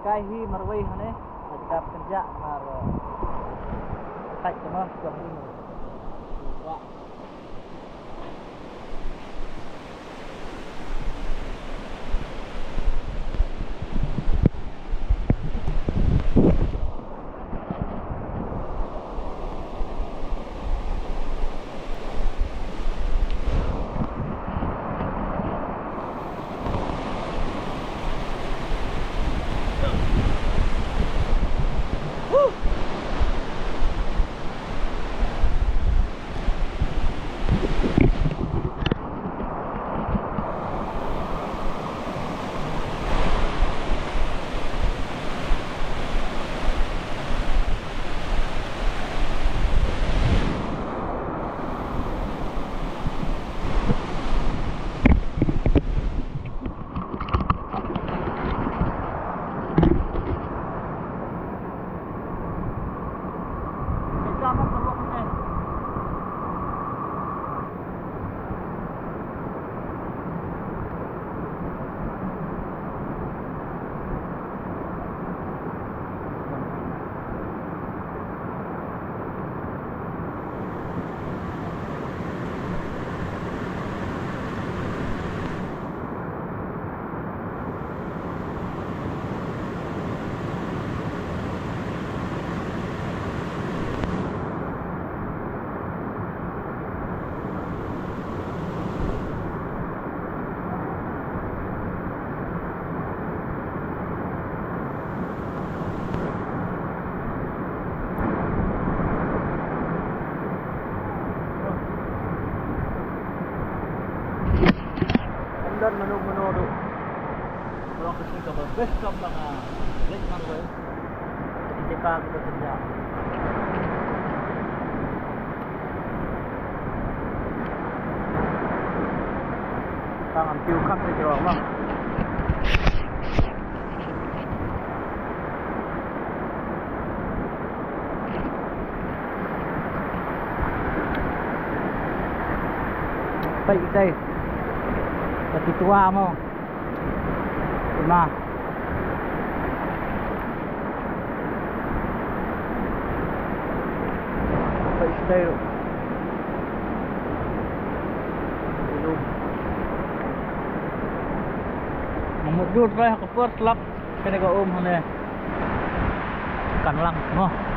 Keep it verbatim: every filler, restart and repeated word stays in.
Kai hi marwei hane, ka jaka pynjah mar, eh, ka tait ka mar, ka mar. Ym don mano mano ruh. Ka long ka sngi kaba best kam ba nga leit marwei. Ka tipa kaba kynjah. Tang am tiu kham te jrong ma. Peit kita. Ka titua mo. Ma. Peit kita. Nga mut dur trai ha ka por tlap kane ka um hane. Kan lang mo.